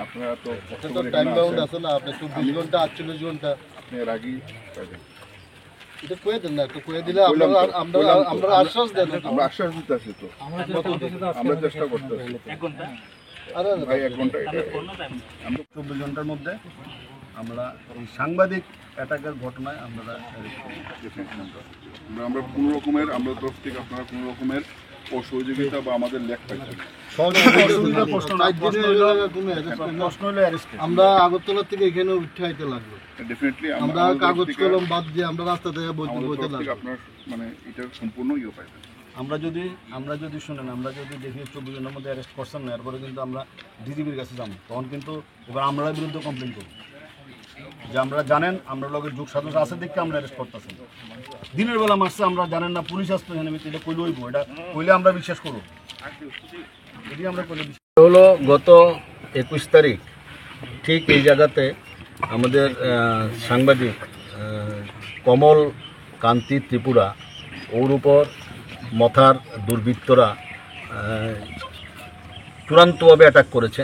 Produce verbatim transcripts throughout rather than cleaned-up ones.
আপনারা তো কষ্ট এটা তো করে টাইম এখানে বাউন্ড আছেন। আছে না, আপনি চব্বিশ ঘন্টা, আটচল্লিশ ঘন্টা। আপনি এর আগেই পাবেন। এটা কয়ে দেন না, একটু কয়ে দিলে কইলাম আমরা, তো, আমরা, কইলাম তো। আমরা আমরা, আশ্বাস দেন একটু। আমরা আশ্বাস দিতে আছি তো। কতদিন? আমরা চেষ্টা করতেছি। আরে, আরে, ভাই, এক ঘন্টা এটা। আমরা চব্বিশ ঘন্টার মধ্যে আমরা এই সাংবাদিক অ্যাটাকের ঘটনায় আমরা arrest করি। আমরা, আমরা কোনো রকমের, আমরা তরফ থেকে আপনারা কোনো রকমের অসহযোগিতা বা আমাদের লেখ পাইছেন। সহযোগিতা প্রশ্ন না, প্রশ্ন হইলো, প্রশ্ন হইলো arrest। আমরা আগরতলা থেকে এখানে উঠে আইতে লাগলো। Definitely আমরা আমরা আমাদের তরফ কাগজ থেকে কলম বাদ দিয়ে আমরা রাস্তা থেকে বইতে আমাদের বইতে তরফ থেকে লাগলো। আপনার মানে এটার সম্পূর্ণ ইয়ে পাইবেন। আমরা যদি, আমরা যদি শুনেন, আমরা যদি দেখি চব্বিশ ঘন্টার মধ্যে অ্যারেস্ট করছেন না, এরপরে কিন্তু আমরা ডিজিপির কাছে যাবো। তখন কিন্তু এবার আমরা বিরুদ্ধে কমপ্লেন করবো যে আমরা জানেন, আমরা লগে যোগ সাজস আছে দেখে আমরা অ্যারেস্ট করতেছেন। দিনের বেলা মারছে, আমরা জানেন না, পুলিশ আসতো এখানে, এটা কইলে হইব, এটা কইলে আমরা বিশ্বাস করবো, যদি আমরা কইলে বিশ্বাস হলো গত একুশ তারিখ ঠিক এই জায়গাতে আমাদের, আহ, সাংবাদিক, আহ, কমল কান্তি ত্রিপুরা, ওর উপর মথার দুর্বৃত্তরা, আহ, চূড়ান্তভাবে অ্যাটাক করেছে।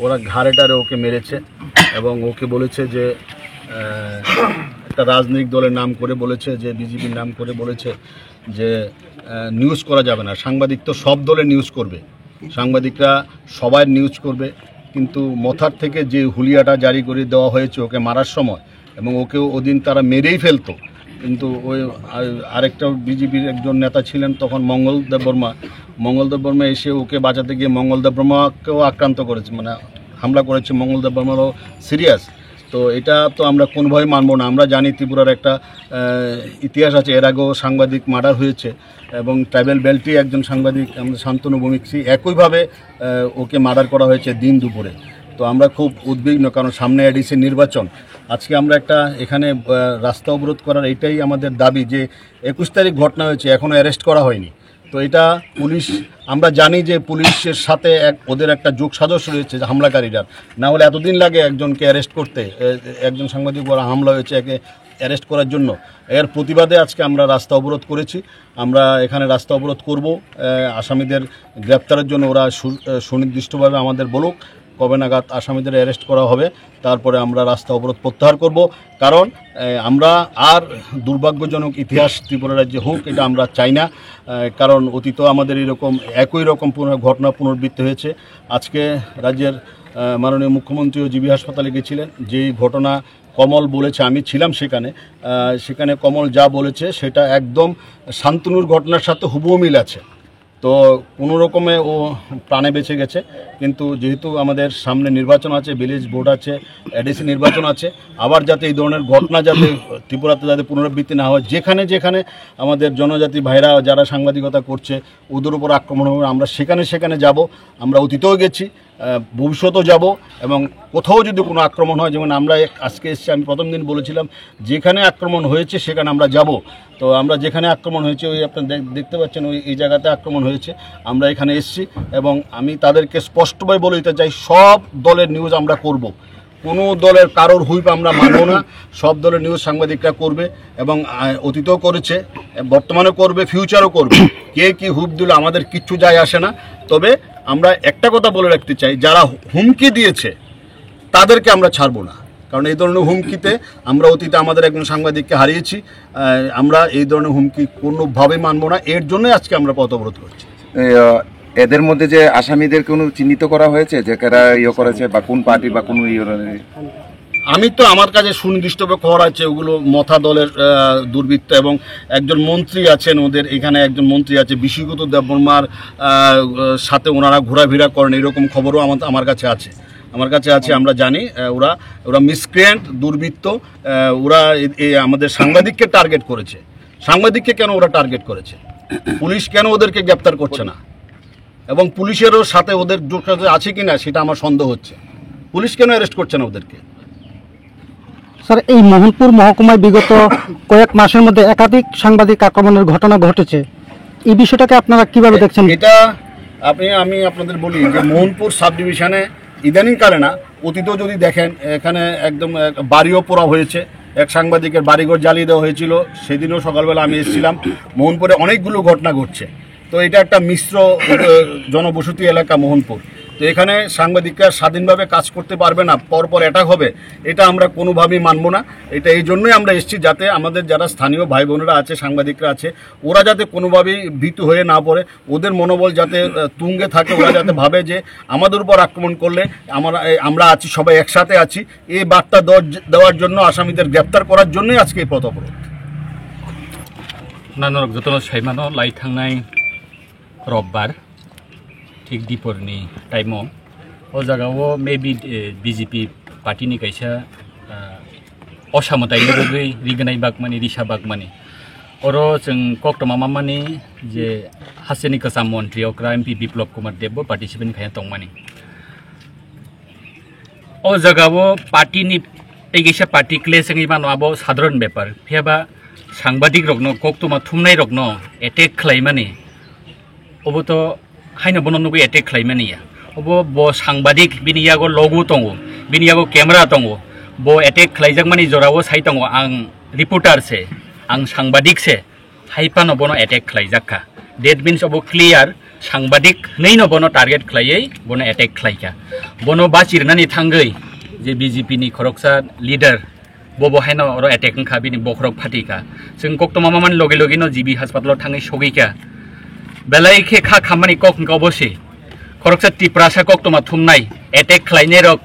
ওরা ঘাড়ে টাড়ে ওকে মেরেছে এবং ওকে বলেছে যে, আহ, একটা রাজনৈতিক দলের নাম করে বলেছে, যে বিজেপির নাম করে বলেছে যে, আহ, নিউজ করা যাবে না, সাংবাদিক তো সব দলের নিউজ করবে, সাংবাদিকরা সবাই নিউজ করবে। কিন্তু মথার থেকে যে হুলিয়াটা জারি করে দেওয়া হয়েছে ওকে মারার সময়, এবং ওকে ওদিন তারা মেরেই ফেলতো, কিন্তু ওই আর-, আরেকটা বিজেপির একজন নেতা ছিলেন তখন, মঙ্গল দেববর্মা। মঙ্গল দেববর্মা এসে ওকে বাঁচাতে গিয়ে মঙ্গল দেববর্মাকেও আক্রান্ত করেছে, মানে হামলা করেছে। মঙ্গল দেববর্মারও সিরিয়াস। তো এটা তো আমরা কোনোভাবেই মানবো না। আমরা জানি ত্রিপুরার একটা, আহ, ইতিহাস আছে, এর আগেও সাংবাদিক মার্ডার হয়েছে এবং ট্রাইবাল বেল্টে একজন সাংবাদিক আমাদের শান্তনু ভৌমিক, সেই একইভাবে, আহ, ওকে মার্ডার করা হয়েছে দিন দুপুরে। তো আমরা খুব উদ্বিগ্ন, কারণ সামনে এডিসি নির্বাচন। আজকে আমরা একটা এখানে, আহ, রাস্তা অবরোধ করার এটাই আমাদের দাবি যে একুশ তারিখ ঘটনা হয়েছে, এখনো অ্যারেস্ট করা হয়নি। তো এটা পুলিশ, আমরা জানি যে পুলিশের সাথে এক, ওদের একটা যোগ সাজস রয়েছে যে হামলাকারীরা, না হলে এতদিন লাগে একজনকে অ্যারেস্ট করতে। এ, একজন সাংবাদিক উপর হামলা হয়েছে, একে অ্যারেস্ট করার জন্য। এর প্রতিবাদে আজকে আমরা রাস্তা অবরোধ করেছি। আমরা এখানে রাস্তা অবরোধ করব। এ, আসামিদের গ্রেপ্তারের জন্য ওরা সু-, এ, সুনির্দিষ্টভাবে আমাদের বলুক, কবে নাগাদ আসামিদের অ্যারেস্ট করা হবে, তারপরে আমরা রাস্তা অবরোধ প্রত্যাহার করব। কারণ, এ, আমরা আর দুর্ভাগ্যজনক ইতিহাস ত্রিপুরা রাজ্যে হোক, এটা আমরা চাই না। এ, কারণ অতীতেও আমাদের এরকম একই রকম পুনর-, ঘটনা পুনরাবৃত্তি হয়েছে। আজকে রাজ্যের, এ, মাননীয় মুখ্যমন্ত্রীও জিবি হাসপাতালে গেছিলেন, যেই ঘটনা কমল বলেছে, আমি ছিলাম সেখানে, আহ, সেখানে কমল যা বলেছে সেটা একদম শান্তনুর ঘটনার সাথে হুবহু মিল আছে। তো কোনো রকমে ও প্রাণে বেঁচে গেছে, কিন্তু যেহেতু আমাদের সামনে নির্বাচন আছে, ভিলেজ বোর্ড আছে, এডিসি নির্বাচন আছে, আবার যাতে এই ধরনের ঘটনা যাতে ত্রিপুরাতে যাতে পুনরাবৃত্তি না হয়, যেখানে যেখানে আমাদের জনজাতি ভাইরা যারা সাংবাদিকতা করছে ওদের উপর আক্রমণ হবে, আমরা সেখানে সেখানে যাব। আমরা অতীতেও গেছি, আহ, ভবিষ্যতেও যাব এবং কোথাও যদি কোনো আক্রমণ হয়, যেমন আমরা এক-, আজকে এসছি, আমি প্রথম দিন বলেছিলাম যেখানে আক্রমণ হয়েছে সেখানে আমরা যাব। তো আমরা যেখানে আক্রমণ হয়েছে, ওই আপনারা দেখ-, দেখতে পাচ্ছেন, ওই, এই জায়গাতে আক্রমণ হয়েছে, আমরা এখানে এসছি এবং আমি তাদেরকে স্পষ্টভাবে বলে দিতে চাই, সব দলের নিউজ আমরা করব। কোনো দলের কারোর হুইপ আমরা মানব না, সব দলের নিউজ সাংবাদিকরা করবে এবং, আহ, অতীতেও করেছে, বর্তমানে করবে, ফিউচারও করবে। কে কি হুইপ দিল আমাদের কিচ্ছু যায় আসে না। তবে আমরা একটা কথা বলে রাখতে চাই, যারা হুমকি দিয়েছে তাদেরকে আমরা ছাড়বো না, কারণ এই ধরনের হুমকিতে আমরা অতীতে আমাদের একজন সাংবাদিককে হারিয়েছি। আহ, আমরা এই ধরনের হুমকি কোনোভাবেই মানবো না, এর জন্যই আজকে আমরা পথ অবরোধ করছি। এই, আহ, এদের মধ্যে যে আসামিদের কোনো চিহ্নিত করা হয়েছে যে কারা ইয়ে করেছে বা কোন পার্টি বা কোন ইয়ে? আমি তো, আমার কাছে সুনির্দিষ্টভাবে খবর আছে, ওগুলো মথা দলের, আহ, দুর্বৃত্ত এবং একজন মন্ত্রী আছেন, ওদের এখানে একজন মন্ত্রী আছে, বিশ্বজিৎ দেববর্মার, আহ, সাথে ওনারা ঘোরাফেরা করেন, এরকম খবরও আমার, আমার কাছে আছে। আমার কাছে আছে, আমরা জানি, আহ, ওরা, ওরা মিসক্রিয়েন্ট, দুর্বৃত্ত, আহ, ওরা এ-, এ আমাদের সাংবাদিককে টার্গেট করেছে। সাংবাদিককে কেন ওরা টার্গেট করেছে? পুলিশ কেন ওদেরকে গ্রেপ্তার করছে না? এবং পুলিশেরও সাথে ওদের যোগাযোগ আছে কিনা সেটা আমার সন্দেহ হচ্ছে। পুলিশ কেন অ্যারেস্ট করছে না ওদেরকে? স্যার, এই মোহনপুর মহকুমায় বিগত কয়েক মাসের মধ্যে একাধিক সাংবাদিক আক্রমণের ঘটনা ঘটেছে, এই বিষয়টাকে আপনারা কিভাবে দেখছেন? এটা আপনি, আমি আপনাদের বলি যে মোহনপুর সাব ডিভিশনে ইদানিং কালে না, অতীতেও যদি দেখেন, এখানে একদম এক বাড়িও পোড়া হয়েছে, এক সাংবাদিকের বাড়িঘর জ্বালিয়ে দেওয়া হয়েছিল। সেদিনও সকালবেলা আমি এসেছিলাম। মোহনপুরে অনেকগুলো ঘটনা ঘটছে। তো এটা একটা মিশ্র, আহ, জনবসতি এলাকা মোহনপুর। তো এখানে সাংবাদিকরা স্বাধীনভাবে কাজ করতে পারবে না, পরপর অ্যাটাক হবে, এটা আমরা কোনোভাবেই মানবো না। এটা এই জন্যই আমরা এসেছি, যাতে আমাদের যারা স্থানীয় ভাই বোনেরা আছে, সাংবাদিকরা আছে, ওরা যাতে কোনোভাবেই ভীতু হয়ে না পড়ে, ওদের মনোবল যাতে, আহ, তুঙ্গে থাকে, ওরা যাতে ভাবে যে আমাদের উপর আক্রমণ করলে আমরা, এই, আমরা আছি, সবাই একসাথে আছি, এই বার্তা দেওয়ার জ-, দেওয়ার জন্য, আসামিদের গ্রেপ্তার করার জন্যই আজকে এই পথ অবরোধ। Nanorok jotono saimano, lai thangnai robbar, thik diporni time-o, o jagao maybe, eh, B J P party-ni kaisa, ah, osamwtai ni bagwi rignai bakmani, risa bakmani. Oro chwng koktwma mamani je hasteni kwcham montri okra M P Biplop Kumar Deb bo participant khaiya tongmani. O jagao party ni tei kaisa party clash wngwi mano, abo sadharon bepar. Phiya ba sangbadik rokno, koktwma thumnai rokno attack khlaimani, obo to haino bono nugwi attack khlaimani ya. Obo bo sangbadik, bini yago logo tongo, bini yago camera tongo, bo attack khlaijakmani jorao sai tongo, ang reporter se, ang sangbadik se. Hai phano bono attack khlaijak kha. That means obo clear, sangbadik hwnwi no bono target khlaiwi bono attack khlai kha. Bono bachirnani thangwi je B J P ni khoroksa leader, bo bo haino oro attack wngkha, bini bokhorok phati kha. Chwng koktwma mamani logi logi no G B hospital o thangwi sogwi kha. Belai khe kha khammani kok wngkha obo se. Khoroksa Tiprasa koktwma thumnai, attack khlainai rok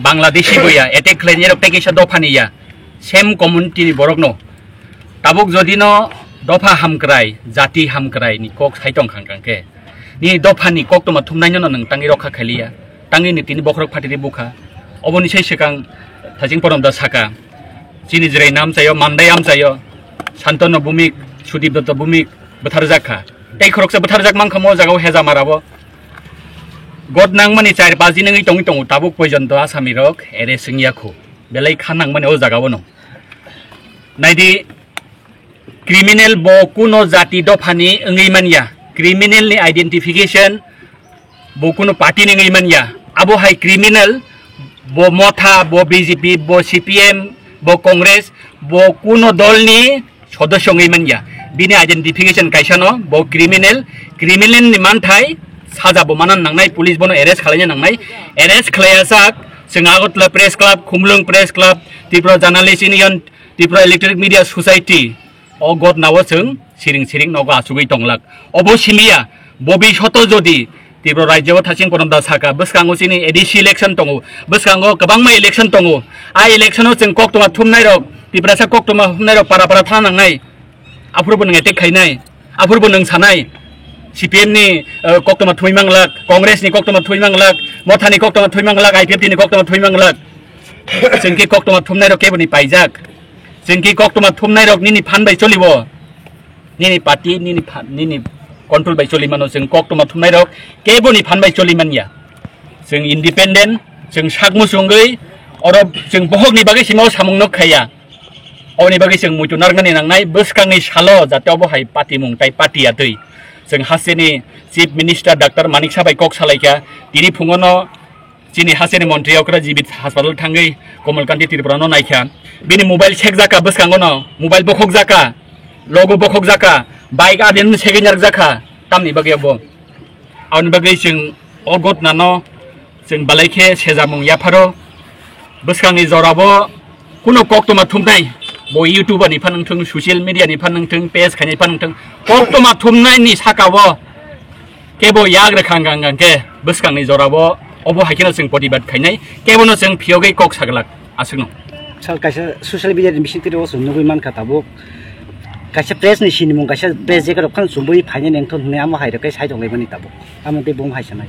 Bangladeshi bo ya, attack khlainai rok tei kaisa dophani ya, same community ni borok no. Tabuk jodi no dopha hamkrai, jati hamkrai ni kok sai tong khang khang khe, nini dopha ni koktwma thumnai no nwng tangwi rokha khailiya, tangwi ni tini bokhorok phatiri bukha. Oboni sai swkang Thaching Porom da saka, chini Jirai nam chayo, Mandai am chayo, Santanu Bhumik, Sudip Dutta Bhumik bwtharjak kha. Tei khoroksa bwtharjak mankha mo jagao Hejamara bo. God nangmani char paji nangwi tongwi tongo, tabuk poijonto asami rok arrest wngya khu. Belai kha nangmani o jagao no. Naidi, criminal bo kuno jati dophani wngwi manya, criminal ni identification bo kuno party ni wngwi manya, abo hai criminal, bo Motha, bo B J P, bo C P M, bo Congress, bo kuno dol ni sodosyo wngwi manya. Bini identification kaisa no, bo criminal, criminal ni manthai saja bo manan nangnai, police bono arrest khlaina nangnai, arrest khlaiya sak, chwng Agartala Press Club, Khumulwng Press Club, Tripura Journalist Union, Tripura Electronic Media Society, o gotnao chwng siring siring nogo achugwi tonglak. Obo simiya, bobi soto jodi Tripura rajyo o Thaching Porom da saka, bwskango chini A D C election tongo, bwskango kwbangma election tongo. A election o chwng koktwma thumnai rok, Tiprasa koktwma thumnai rok para para thana nangnai. Aphuru bo nwng attack khainai, aphuru bo nwng sanai, C P M ni, eh, koktwma thumwi manglak, Congress ni koktwma thumwi manglak, Motha ni koktwma thumwi manglak, I P F T ni koktwma thumwi manglak. Chwng khe koktwma thumnai rok kebo ni paijak. Chwng khe koktwma thumnai rok nini phan bai cholibo. Nini party, nini phan, nini control bai choli mano, chwng koktwma thumnai rok kebo ni phan bai choli manya. Chwng independent, chwng sak muchungwi, oro chwng bohok ni bagwi sima o samung no khaiya. Oboni bagwi chwng muitu narwknani nangnai, bwskangni salo jate obo hai patimung tai pati atwi. Chwng hasteni Chief Minister Doctor Manik Saha bai kok salaikha, tini phungono chini hasteni montri okra G B hospital thangwi Komal Kanti Tripura no naikha. Bini mobile sekjaka bwskangono, mobile bokhokjaka, logo bokhokjaka, bike adin seginarjaka, tamni bagwi obo. Aboni bagwi chwng o gotnano chwng belai khe sejamung yapharo. Bwskangni jorabo kuno koktwma thumnai, bo YouTuber ni phan wngthung, social media ni phan wngthung, page khainai phan wngthung, koktwma thumnai ni sakao kebo yak rwkhang gang gang khe bwskangni jorabo obo hai kheno chwng protibad khainai, kebono chwng phiyogwi kok saglak. Aswkno. Sal kaisa social media ni bising twi o chwng nugwi mankha tabuk. Kaisa press ni sinimung, kaisa press jacket rok phano chumui phainai nengthon hwnwi amo hai rok khe sai tonglaimani tabuk. Amo tei bung hai sanai.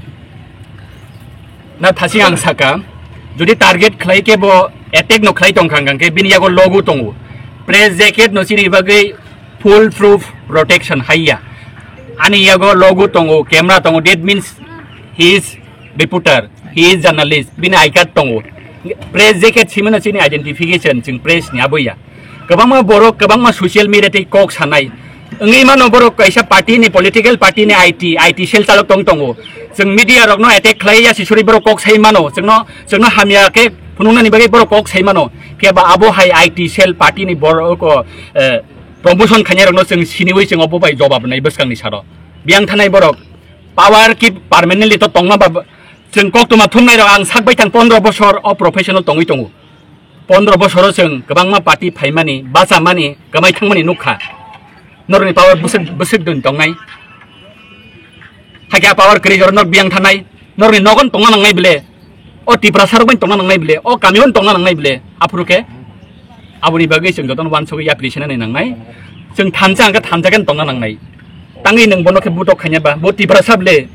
Na thasi ang saka, jodi target khlai khe bo attack no khlai tongkha hwnkhe bini yago logo tongo. Press jacket no chini bagwi full proof protection haiya. Ani yago logo tongo, camera tongo, that means he is reporter, he is journalist, bini I card tongo. Press jacket simino chini identification, chwng press ni aboya. Kwbangma borok, kwbangma social media tei kok sanai. Wngwi mano borok kaisa party ni, political party ni I T, I T cell chalok tong tongo. Chwng media rokno attack khlai ya sisuri borok kok sai mano. Chwngno, chwngno hamya khe phunuknani bagwi borok kok sai mano. Phiya ba abo hai I T cell party ni borok, eh, promotion khainai rokno chwng siniwi chwng obo bai jobab nai bwskangni saro. Biyang thanai borok power ki permanently to tongma ba, chwng koktwma thumnai rok ang sak bai thang pondro bosor o professional tongwi tongo. Pondro bosoro chwng kwbangma party phaimani, bachamani, kwmai thangmani nukha. Norokni power bwswk, bwswk dun tongnai. Hakhe a power kwrwi jorok norok biyang thanai. Norokni nogon tongna nangnai bile. O Tiprasa rok bai tongna nangnai bile. O kamio tongna nangnai bile. Aphuru khe aboni bagwi chwng jotono uansugwi yapri senani nangnai. Chwng thansa hwnkhe thansa khe tongna nangnai. Tangwi nwng bono khe butok khaina ba. Bo Tiprasa bile.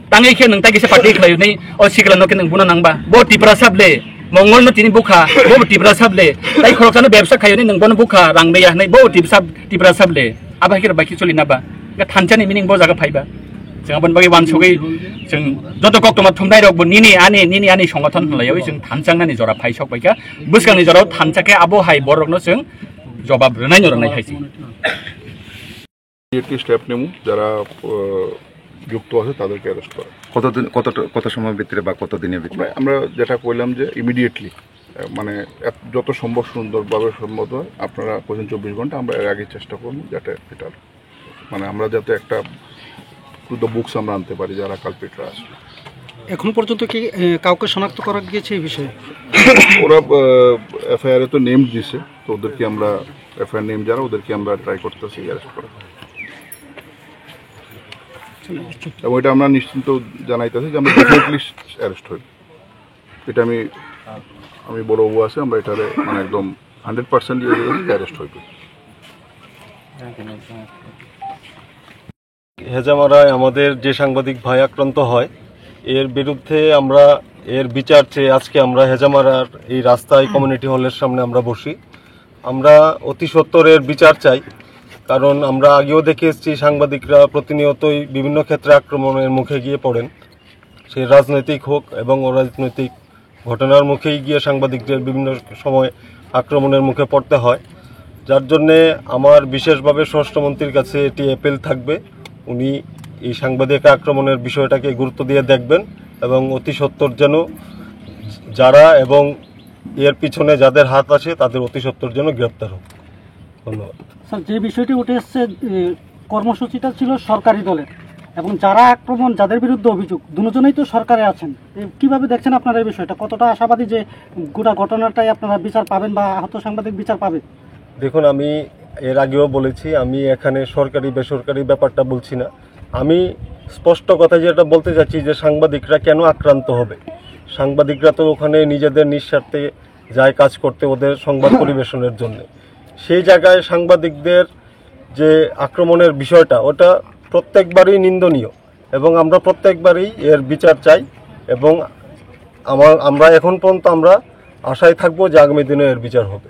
Tangwi khe nwng tai kisa party khlai hwnwi o sikla no khe nwng buna nangba. Bo Tiprasa bile, Mongol no tini bukha, bo Tiprasa bile. Tai khoroksa no bebsa khai hwnwi nwng bono bukha, rang beya hwnwi bo Tiprasa, Tiprasa bile. Abo hai khe rok bai khe choli na ba. Ga thansa ni meaning bo jaga phai ba. Chwng aboni bagwi uansugwi chwng joto koktwma thumnai rok bo nini ani, nini ani songothon hwnlaiwi chwng thansa nani jora phai sok bai kha. Bwskang ni jora o thansa khe abo hai borok no chwng jobab rwnai no rwnai hai se. Immediately step নেব, যারা আহ, যুক্ত আছে তাদেরকে অ্যারেস্ট করা। কতদিন, কত, কত সময় ভিতরে বা কত দিনের ভিতরে? আমরা, আমরা যেটা কইলাম যে ইমিডিয়েটলি, মানে এত, যত সম্ভব সুন্দরভাবে সম্ভব হয়, আপনারা কইছেন চব্বিশ ঘন্টা, আমরা এর আগে চেষ্টা করবো যাতে এটা, মানে আমরা যাতে একটা টু দ্য বুকস আমরা আনতে পারি যারা কালপ্রিটরা আছে। এখন পর্যন্ত কি এ, কাউকে শনাক্ত করা গিয়েছে এই বিষয়ে? ওরা এফআইআর এ তো নেম দিছে, তো ওদেরকে আমরা, এফআইআর নেম যারা, ওদেরকে আমরা ট্রাই করতেছি অ্যারেস্ট করার। এবং এটা আমরা নিশ্চিন্ত জানাইতেছি যে আমরা ডেফিনেটলি অ্যারেস্ট হইব। এটা আমি, আমি বড় বাবু আছে, আমরা এটারে মানে একদম হান্ড্রেড পার্সেন্ট ইয়ে দিয়ে দিচ্ছি যে অ্যারেস্ট হইবে। হেজামারায় আমাদের যে সাংবাদিক ভাই আক্রান্ত হয়, এর বিরুদ্ধে আমরা এর বিচার চেয়ে আজকে আমরা হেজামারার এই রাস্তায় কমিউনিটি হলের সামনে আমরা বসি। আমরা অতি সত্বর এর বিচার চাই, কারণ আমরা আগেও দেখে এসেছি সাংবাদিকরা প্রতিনিয়তই বিভিন্ন ক্ষেত্রে আক্রমণের মুখে গিয়ে পড়েন। সে রাজনৈতিক হোক এবং অরাজনৈতিক ঘটনার মুখেই গিয়ে সাংবাদিকদের বিভিন্ন সময় আক্রমণের মুখে পড়তে হয়, যার জন্যে আমার বিশেষভাবে স্বরাষ্ট্রমন্ত্রীর কাছে এটি অ্যাপিল থাকবে, উনি এই সাংবাদিক আক্রমণের বিষয়টাকে গুরুত্ব দিয়ে দেখবেন এবং অতি সত্বর যেন যারা এবং এর পিছনে যাদের হাত আছে তাদের অতি সত্বর যেন গ্রেপ্তার হোক। ধন্যবাদ। স্যার, যে বিষয়টি উঠে এসছে, এ, কর্মসূচিটা ছিল সরকারি দলের এবং যারা আক্রমণ, যাদের বিরুদ্ধে অভিযোগ, দুজনেই তো সরকারে আছেন। এ, কিভাবে দেখছেন আপনারা এই বিষয়টা? কতটা আশাবাদী যে গোটা ঘটনাটাই আপনারা বিচার পাবেন বা আহত সাংবাদিক বিচার পাবে? দেখুন, আমি এর আগেও বলেছি, আমি এখানে সরকারি বেসরকারি ব্যাপারটা বলছি না। আমি স্পষ্ট কথা যেটা বলতে চাচ্ছি যে সাংবাদিকরা কেন আক্রান্ত হবে, সাংবাদিকরা তো ওখানে নিজেদের নিঃস্বার্থে যায় কাজ করতে ওদের সংবাদ পরিবেশনের জন্য। সেই জায়গায় সাংবাদিকদের যে আক্রমণের বিষয়টা, ওটা প্রত্যেকবারই নিন্দনীয় এবং আমরা প্রত্যেকবারই এর বিচার চাই এবং আমার, আমরা এখন পর্যন্ত আমরা আশায় থাকবো যে আগামী দিনে এর বিচার হবে।